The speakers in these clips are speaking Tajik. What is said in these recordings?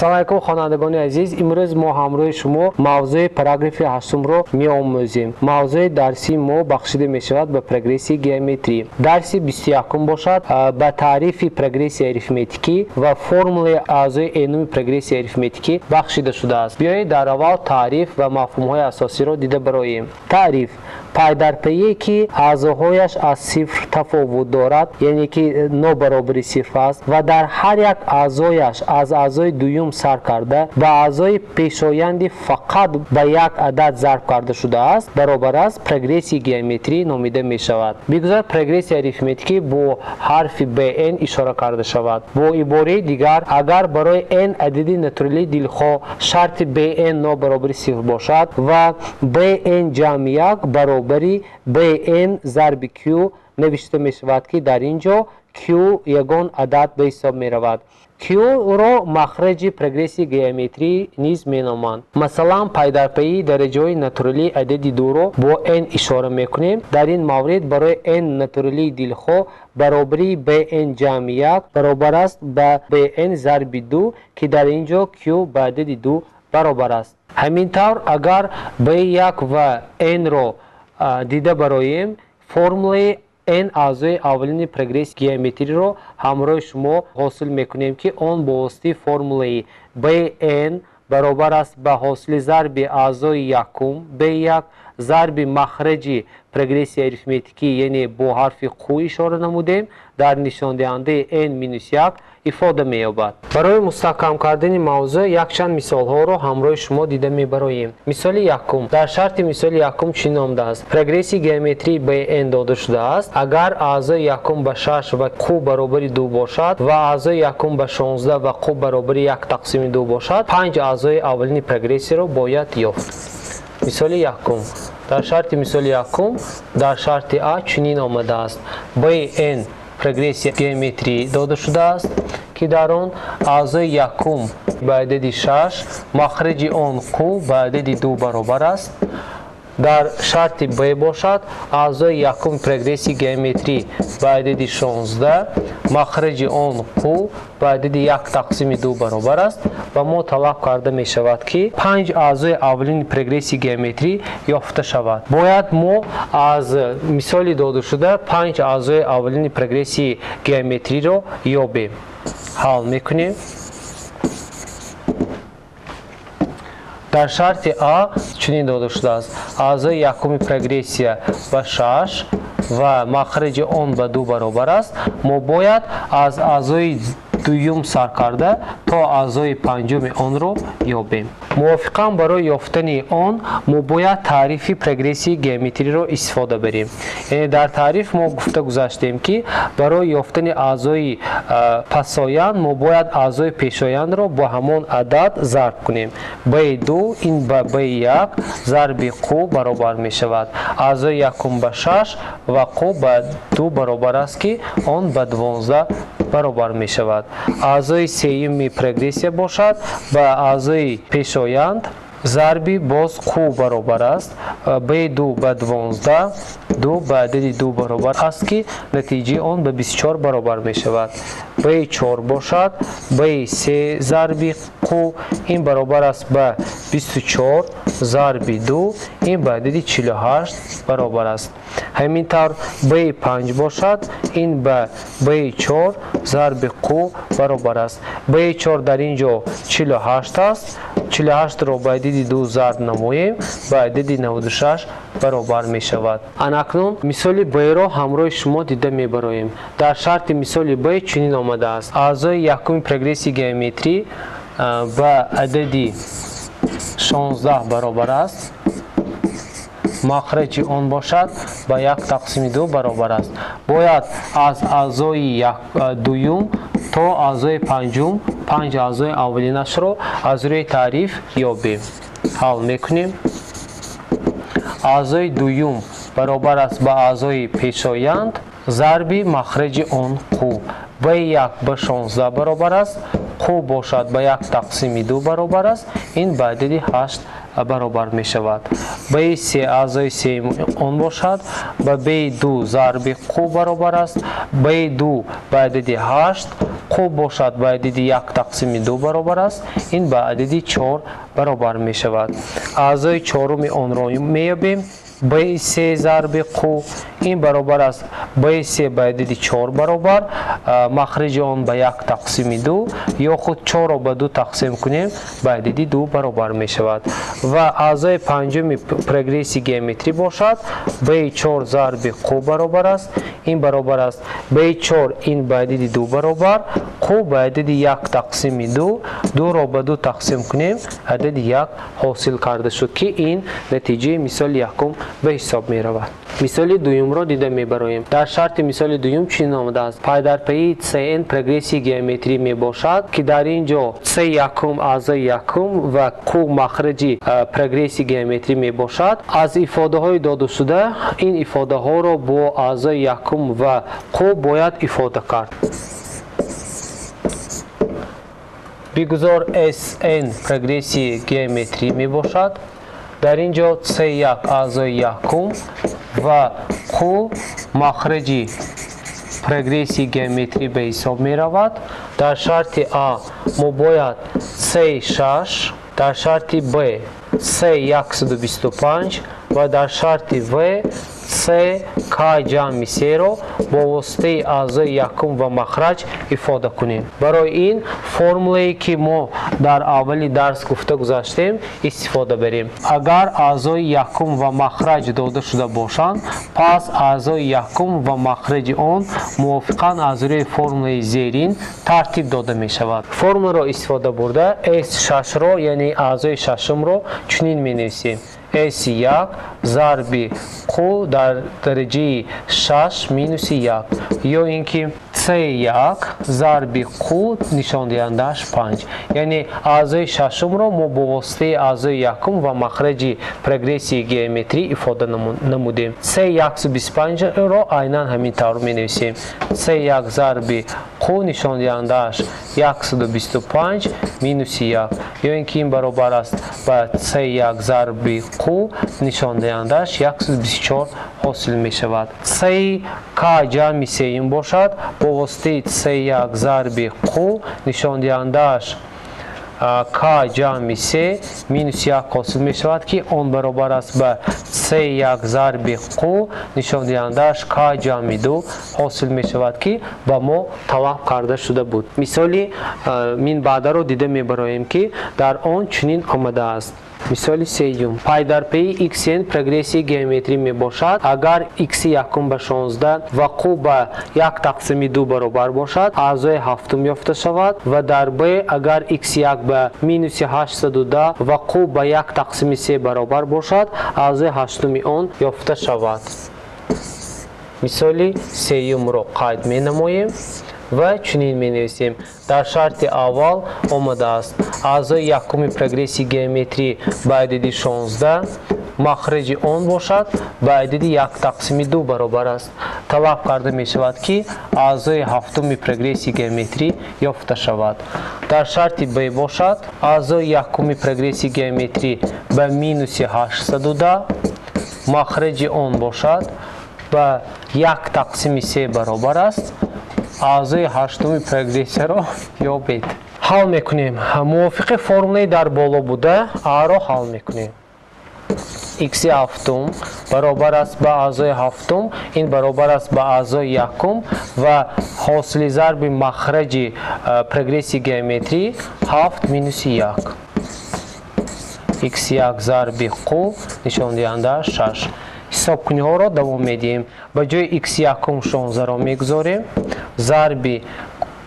Ассалому алайкум, хонандагони азиз. Имрӯз мо ҳамроҳи шумо мавзӯи параграфи ҳаштумро меомӯзем. Мавзӯи дарсии мо бахшида мешавад ба прогрессияи геометрӣ. Дарси 21 бошад ба таърифи прогрессияи арифметикӣ ва формулаи аъзои энуми прогрессияи арифметикӣ бахшида шудааст. Биёед дар аввал таъриф ва мафҳумҳои асосиро дида бароем. Таъриф: пайдарпайе ки аъзоҳояш аз сифр тафовут дорад, яъне ки нобаробари сифр аст, ва дар ҳар як аъзояш аз аъзои дуюм сар карда ба аъзои пешоянди фақат ба як адад зарб карда шудааст, баробар аст прогрессияи геометрӣ номида мешавад. Бигузор прогрессияи арифметикӣ бо ҳарфи bn ишора карда шавад. Бо ибораи дигар, агар барои n адади натуралии дилхоҳ шарти bn нобаробари сифр бошад ва bn ҷамъи як баробари bn зарби q навишта мешавад, ки дар ин ҷо q ягон адад ба ҳисоб меравад. Q-ро махраҷи прогрессияи геометрӣ низ меноманд. Масалан, пайдарпайи дараҷаҳои натуралии адади дуро бо n ишора мекунем. Дар ин маврид барои n натуралии дилхоҳ баробарии bn ҷамъи як баробар аст ба bn зарби ду, ки дар ин ҷо q ба адади ду баробар аст. Ҳамин тавр, агар b1 ва n-ро дида бароем, формулаи n аъзои аввалини прогрессияи геометриро ҳамроҳи шумо ҳосил мекунем, ки он бо воситаи формулаи bn баробар аст ба ҳосили зарби аъзои якум b1 зарби махраҷи прогрессияи арифметикӣ, яъне бо ҳарфи q ишора намудем, дар нишондиҳандаи n минус як ифода меёбад. Барои мустаҳкам кардани мавзӯъ якчанд мисолҳоро ҳамроҳи шумо дида мебароем. Мисоли якум. Дар шарти мисоли якум чунин омадааст: прогрессияи геометрии bn дода шудааст. Агар аъзои якум ба 6 ва q баробари 2 бошад ва аъзои якум ба 16 ва q баробари 1 тақсими 2 бошад, панҷ аъзои аввалини прогрессияро бояд ёфт. Мисоли якум. Дар шарти мисоли якум дар шарти А чунин омадааст: bn прогрессия геометрӣ дода шудааст, ки дар он аъзои якум ба адади 6, махраҷи он q ба адади 2 баробар аст. Дар шарти Б бошад, аъзои якум прогрессияи геометрӣ ба адади 16, махраҷи он q ба адади 1 тақсими 2 баробар аст ва мо талаб карда мешавад, ки панҷ аъзои аввалини прогрессияи геометрӣ ёфта шавад. Бояд мо аз мисоли додашуда панҷ аъзои аввалини прогрессияи геометриро ёбем. Ҳал мекунем. Дар шарти А чунин дода шудааст: аъзои якуми прогрессия ба 6 ва махраҷи он ба 2 баробар аст. Мо бояд аз аъзои дуюм сар карда то аъзои панҷуми онро ёбем. Мувофиқан барои ёфтани он мо бояд таърифи прогрессияи геометриро истифода барем. Яъне дар таъриф мо гуфта гузаштем, ки барои ёфтани аъзои пасоянд мо бояд аъзои пешояндро бо ҳамон адад зарб кунем. b2 ин ба b1 зарби q баробар мешавад. Аъзои якум ба 6 ва q ба 2 баробар аст, ки он ба 12 баробар мешавад. Аъзои сеюми прогрессия бошад ба аъзои пешоянд зарби боз q баробар аст. b2 ба 12, 2 ба адади 2 баробар аст, ки натиҷаи он ба 24 баробар мешавад. b4 бошад b3 зарби q ин баробар аст ба 24 зарби 2, ин ба адади 48 баробар аст. Ҳамин тавр b5 бошад ин ба b4 зарби q баробар аст. b4 дар ин ҷо 48 аст. 48-ро ба адади 2 зарб намоем, ба адади 96 баробар мешавад. Анакнун мисоли Б-ро ҳамроҳи шумо дида мебароем. Дар шарти мисоли Б чунин омадааст: аъзои якуми прогрессияи геометрӣ ба адади 16 баробар аст, махраҷи он бошад ба 1 тақсими 2 баробар аст. Бояд аз аъзои дуюм то аъзои панҷум панҷ аъзои аввалинашро аз рӯи таъриф ёбем. Ҳал мекунем. Аъзои дуюм баробар аст ба аъзои пешоянд зарби махраҷи он q. b1 ба 16 баробар аст, q бошад ба 1 тақсими 2 баробар аст, ин ба адади 8 баробар мешавад. B3 аъзои сеюм он бошад ба B2 зарби q баробар аст. B2 ба адади 8, Q бошад ба адади 1 тақсими 2 баробар аст. Ин ба адади 4 баробар мешавад. Аъзои чоруми онро меёбем. B3 зарби Q ин баробар аст B3 ба адади 4 баробар, махриҷи он ба 1 тақсими 2 ё худ 4-ро ба 2 тақсим кунем ба адади 2 баробар мешавад. Ва аъзои панҷуми прогресси геометрӣ бошад B4 зарби Q баробар аст. Ин баробар аст B4 ин ба адади 2 баробар, Q ба адади 1 тақсими 2, 2-ро ба 2 тақсим кунем адади 1 ҳосил карда шуд, ки ин натиҷаи мисоли якум ба ҳисоб меравад. Мисоли дуюмро дида мебароем. Дар шарти мисоли дуюм чунин омадааст: пайдарпайи CN прогресси геометрӣ мебошад, ки дар ин ҷо C якум аъзои якум ва Q махраҷи прогресси геометрӣ мебошад. Аз ифодаҳои додашуда ин ифодаҳоро бо аъзои якум ва Q бояд ифода кард. Бигузор SN прогресси геометрӣ мебошад. Дар ин ҷо C1 аъзои якум ва Q махраҷи прогресси геометрӣ ба ҳисоб меравад. Дар шарти А мо бояд C6, дар шарти Б C125 ва дар шарти В C K ҷамъи C-ро бо воситаи аъзои якум ва махраҷ ифода кунем. Барои ин формулае ки мо дар аввали дарс гуфта гузаштем истифода барем. Агар аъзои якум ва махраҷ дода шуда бошанд, пас аъзои якум ва махраҷи он мувофиқан аз рӯи формулаи зерин тартиб дода мешавад. Формуларо истифода бурда S6-ро, яъне аъзои шашумро чунин менависем: S1 зарби Q дар дараҷаи 6 минуси 1 ё ин ки C1 зарби Q нишондиҳандааш 5. Яъне аъзои шашумро мо бо воситаи аъзои якум ва махраҷи прогрессии геометрӣ ифода намудем. C125-ро айнан ҳамин тавр менависем: C1 зарби Q нишондиҳандааш 125 минуси 1 ё ин ки ин баробар аст ба C1 зарби Q нишондиҳандааш 124 ҳосил мешавад. C K ҷамъи сеюм бошад бо воситаи C1 зарби Q нишондиҳандааш K ҷамъи се минус 1 ҳосил мешавад, ки он баробар аст ба C1 зарби Q нишондиҳандааш K ҷамъи 2 ҳосил мешавад, ки ба мо талаб карда шуда буд. Мисоли минбаъдаро дида мебароем, ки дар он чунин омадааст. Мисоли сеюм: пайдарпайи xn прогрессии геометрӣ мебошад. Агар x якум ба 16 ва Q ба 1 тақсими 2 баробар бошад, аъзои ҳафтум ёфта шавад ва дар Б агар x1 ба минуси 810 ва Q ба 1 тақсими 3 баробар бошад, аъзои ҳаштуми он ёфта шавад. Мисоли сеюмро қайд менамоем ва чунин менависем. Дар шарти аввал омадааст: аъзои якуми прогресси геометрӣ ба адади 16, махраҷи он бошад ба адади 1 тақсими 2 баробар аст. Талаб карда мешавад, ки аъзои ҳафтуми прогресси геометрӣ ёфта шавад. Дар шарти Б бошад аъзои якуми прогресси геометрӣ ба минуси 810, махраҷи он бошад ба 1 тақсими 3 баробар аст. Аъзои ҳаштуми прогрессияро ёбед. Ҳал мекунем. Мувофиқи формулаи дар боло буда А-ро ҳал мекунем. X ҳафтум баробар аст ба аъзои ҳафтум, ин баробар аст ба аъзои якум ва ҳосили зарби махраҷи прогресси геометрӣ 7 минуси 1. X1 зарби Q нишондиҳандааш 6. Ҳисобкуниҳоро давом медиҳем. Ба ҷои x1 16-ро мегузорем, зарби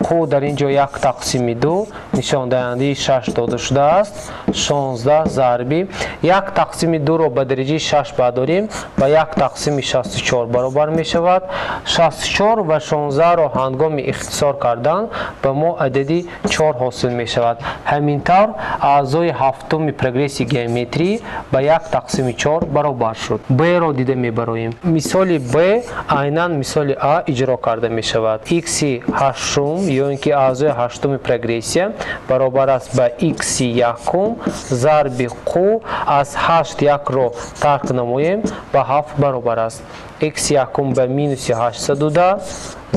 Q дар ин ҷо 1 тақсими 2 нишондиҳандаи 6 дода шудааст. 16 зарби 1 тақсими 2-ро ба дараҷаи 6 бардорем, ба 1 тақсими 64 баробар мешавад. 64 ва 16-ро ҳангоми ихтисор кардан ба мо адади 4 ҳосил мешавад. Ҳамин тавр аъзои ҳафтуми прогресси геометрӣ ба 1 тақсими 4 баробар шуд. Б-ро дида мебароем. Мисоли Б айнан мисоли А иҷро карда мешавад. X ҳаштум ё ин ки аъзои ҳаштуми прогрессия баробар аст ба x якум зарби Q аз 8 1-ро тарк намоем ба 7 баробар аст. X якум ба минуси 810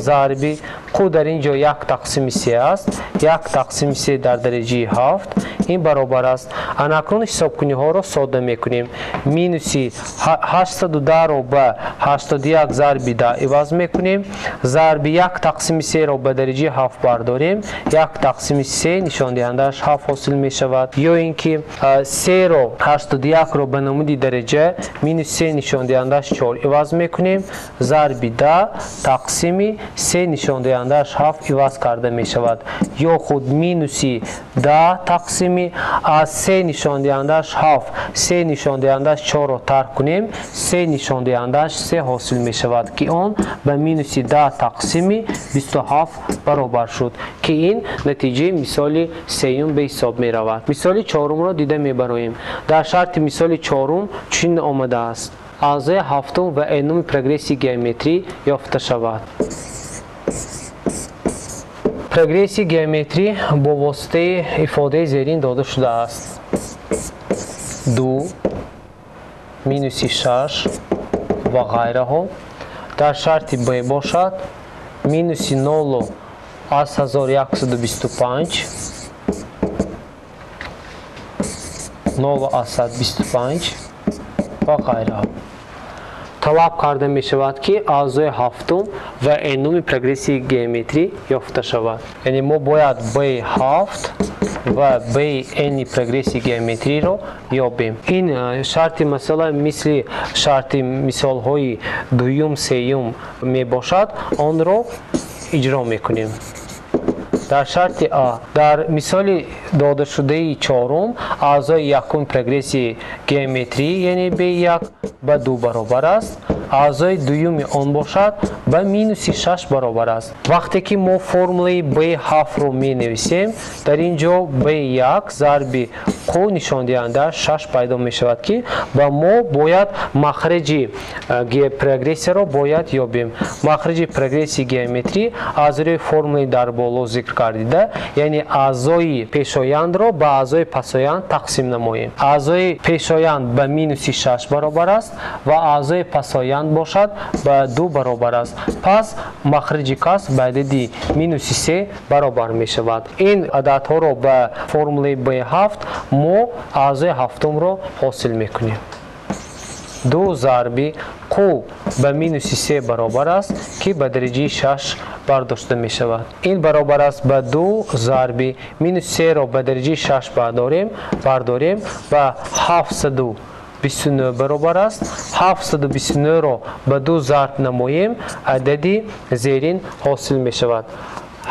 зарби Q дар ин ҷо 1 тақсими 3 аст, 1 тақсими 3 дар дараҷаи 7 ин баробар аст. Анакнун ҳисобкуниҳоро сода мекунем. Минуси 810-ро ба 81 зарби 10 иваз мекунем, зарби 1 тақсими 3-ро ба дараҷаи 7 бардорем, 1 тақсими 3 нишондиҳандааш 7 ҳосил мешавад. Ё ин ки 3-ро 81-ро ба намуди дараҷа минус 3 нишондиҳандааш 4 иваз мекунем, зарби 10 тақсими 3 нишондиҳандааш 7 иваз карда мешавад. Ё худ минуси 10 тақсими аз 3 нишондиҳандааш 7, 3 нишондиҳандааш 4-ро тарк кунем, 3 нишондиҳандааш 3 ҳосил мешавад, ки он ба минуси 10 тақсими 27 баробар шуд, ки ин натиҷаи мисоли сеюм ба ҳисоб меравад. Мисоли чорумро дида мебароем. Дар шарти мисоли чорум чунин омадааст: аъзои ҳафтум ва энуми прогрессияи геометрӣ ёфта шавад. Прогрессияи геометрӣ бо воситаи ифодаи зерин дода шудааст: 2 минуси 6 ва ғайраҳо. Дар шарти Б бошад минуси 0 аз 1125, 0 аз 125 ва ғайраҳо. Талаб карда мешавад, ки аъзои ҳафтум ва энуми прогрессияи геометрӣ ёфта шавад. Яъне мо бояд B7 ва BN прогрессияи геометриро ёбем. Ин шарти масъала мисли шарти мисолҳои дуюм, сеюм мебошад, онро иҷро мекунем. Дар шарти А, дар мисоли додашудаи чорум аъзои якум прогрессияи геометрӣ, яъне B1 ба 2 баробар аст, аъзои дуюми он бошад ба минуси 6 баробар аст. Вақте ки мо формулаи B7-ро менависем, дар ин ҷо B1 зарби Q нишондиҳандааш 6 пайдо мешавад, ки ба мо бояд махраҷи прогрессияро бояд ёбем. Махраҷи прогрессияи геометрӣ аз рӯи формулаи дар боло зикр гардида, яъне аъзои пешояндро ба аъзои пасоянд тақсим намоем. Аъзои пешоянд ба минуси 6 баробар аст ва аъзои пасоянд бошад ба 2 баробар аст. Пас махраҷи каср ба адади минуси 3 баробар мешавад. Ин ададҳоро ба формулаи B7 мо аъзои ҳафтумро ҳосил мекунем. 2 зарби Q ба минуси 3 баробар аст, ки ба дараҷаи 6 бардошта мешавад. Ин баробар аст ба 2 зарби минус 3-ро ба дараҷаи 6 бардорем ба 729 баробар аст. 729-ро ба 2 зарб намоем, адади зерин ҳосил мешавад.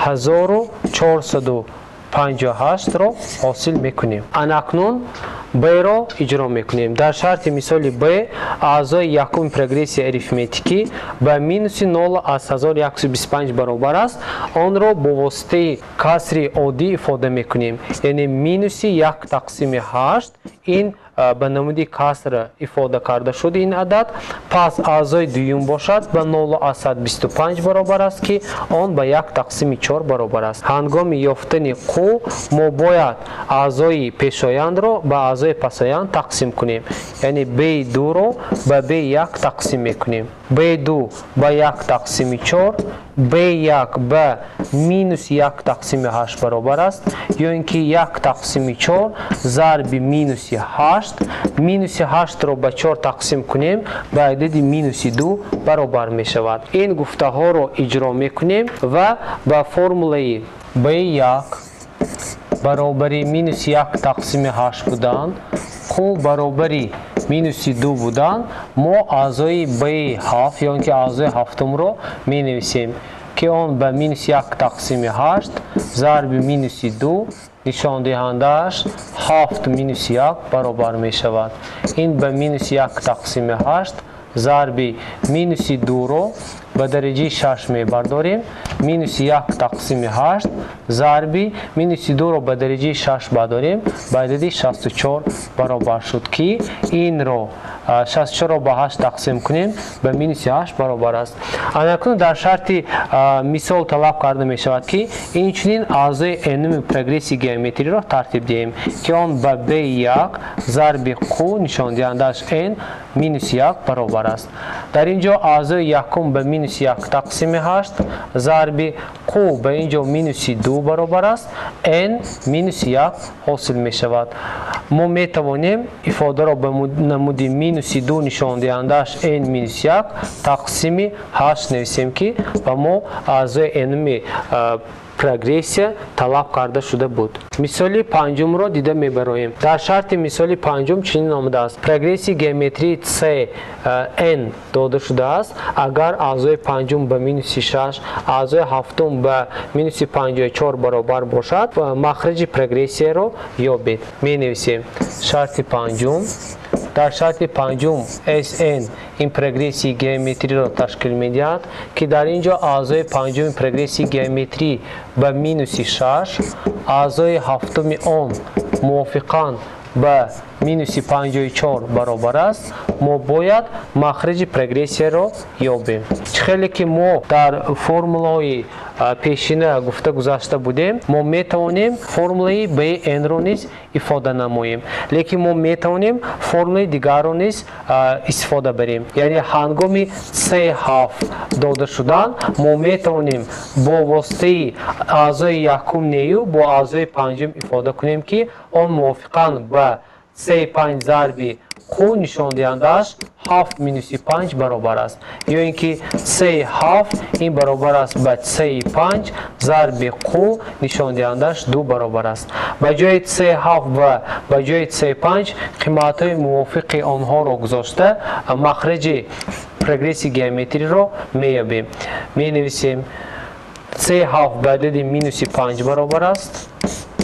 1458-ро ҳосил мекунем. Анакнун Б-ро иҷро мекунем. Дар шарти мисоли Б аъзои якуми прогрессияи арифметикӣ ба минуси 0 аз 1125 баробар аст. Онро бо воситаи касри оддӣ ифода мекунем. Яъне минуси 1 тақсими 8 ин ба намуди каср ифода карда шуд ин адад. Пас аъзои дуюм бошад ба 0 аз 125 баробар аст, ки он ба 1 тақсими 4 баробар аст. Ҳангоми ёфтани Q мо бояд аъзои пешояндро ба аъзои пасоянд тақсим кунем. Яъне B2-ро ба B1 тақсим мекунем. B2 ба 1 тақсими 4, B1 ба минус 1 тақсими 8 баробар аст, ё ин ки 1 тақсими 4 зарби минуси 8, минуси 8-ро ба 4 тақсим кунем, ба адади минуси 2 баробар мешавад. Ин гуфтаҳоро иҷро мекунем ва ба формулаи B1 баробари минус 1 тақсими 8 будан, Q баробари минуси 2 будан, мо аъзои B7 ё ин ки аъзои ҳафтумро менависем, ки он ба минус 1 тақсими 8 зарби минуси 2 нишондиҳандааш 7 минуси 1 баробар мешавад. Ин ба минус 1 тақсими 8 зарби минуси 2-ро ба дараҷаи 6 мебардорем, минуси 1 тақсими 8 зарби минуси 2-ро ба дараҷаи 6 бардорем, ба адади 64 баробар шуд, ки инро 64-ро ба 8 тақсим кунем, ба минуси 8 баробар аст. Анакнун дар шарти мисол талаб карда мешавад, ки инчунин аъзои энуми прогрессияи геометриро тартиб диҳем, ки он ба B1 зарби Q нишондиҳандааш N минуси 1 баробар аст. Дар ин ҷо аъзои якум ба минуси минуси 1 тақсими 8 зарби Q ба ин ҷо минуси 2 баробар аст, n минуси 1 ҳосил мешавад. Мо метавонем ифодаро ба намуди минуси 2 нишондиҳандааш n минус 1 тақсими 8 нависем, ки ба мо аъзои n-уми прогрессия талаб карда шуда буд. Мисоли панҷумро дида мебароем. Дар шарти мисоли панҷум чунин омадааст: прогрессияи геометрии c n дода шудааст. Агар аъзои панҷум ба минуси 6, аъзои ҳафтум ба минуси 54 баробар бошад, махраҷи прогрессияро ёбед. Менависем шарти панҷум. Дар шарти панҷум Sn ин прогрессияи геометриро ташкил медиҳад, ки дар ин ҷо аъзои панҷуми прогрессияи геометрӣ ба минуси 6, аъзои ҳафтуми он мувофиқан ба минуси 54 баробар аст. Мо бояд махраҷи прогрессияро ёбем. Чӣ хеле ки мо дар формулаҳои пешина гуфта гузашта будем, мо метавонем формулаи bn-ро низ ифода намоем, лекин мо метавонем формулаи дигарро низ истифода барем. Яъне ҳангоми c7 дода шудан мо метавонем бо воситаи аъзои якум нею бо аъзои панҷум ифода кунем, ки он мувофиқан ба c5 зарби Q нишондиҳандааш 7 минуси 5 баробар аст. Ё ин ки c7 ин баробар аст ба c5 зарби Q нишондиҳандааш 2 баробар аст. Ба ҷои c7 ва ба ҷои c5 қиматҳои мувофиқи онҳоро гузошта махраҷи прогрессияи геометриро меёбем. Менависем c7 ба адади минуси 5 баробар аст.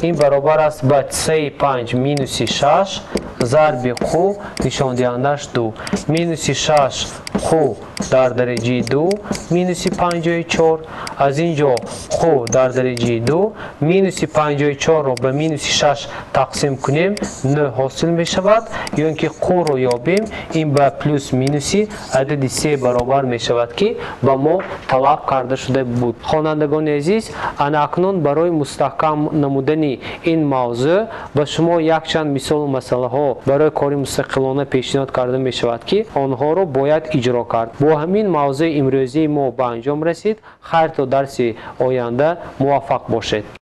Ин баробар аст ба c5 минуси 6 зарби Q нишондиҳандааш 2. Минуси 6 Q дар дараҷаи 2 минуси 54. Аз ин ҷо Q дар дараҷаи 2 минуси 54-ро ба минуси 6 тақсим кунем, 9 ҳосил мешавад. Ё ин ки Q-ро ёбем, ин ба плюс минуси адади 3 баробар мешавад, ки ба мо талаб карда шуда буд. Хонандагони азиз, ана акнун барои мустаҳкам намудани ин мавзӯъ ба шумо якчанд мисолу масъалаҳо барои кори мустақилона пешниҳод карда мешавад, ки онҳоро бояд иҷро кард. Бо ҳамин мавзӯи имрӯзии мо ба анҷом расид. Хайр, то дарси оянда муваффақ бошед.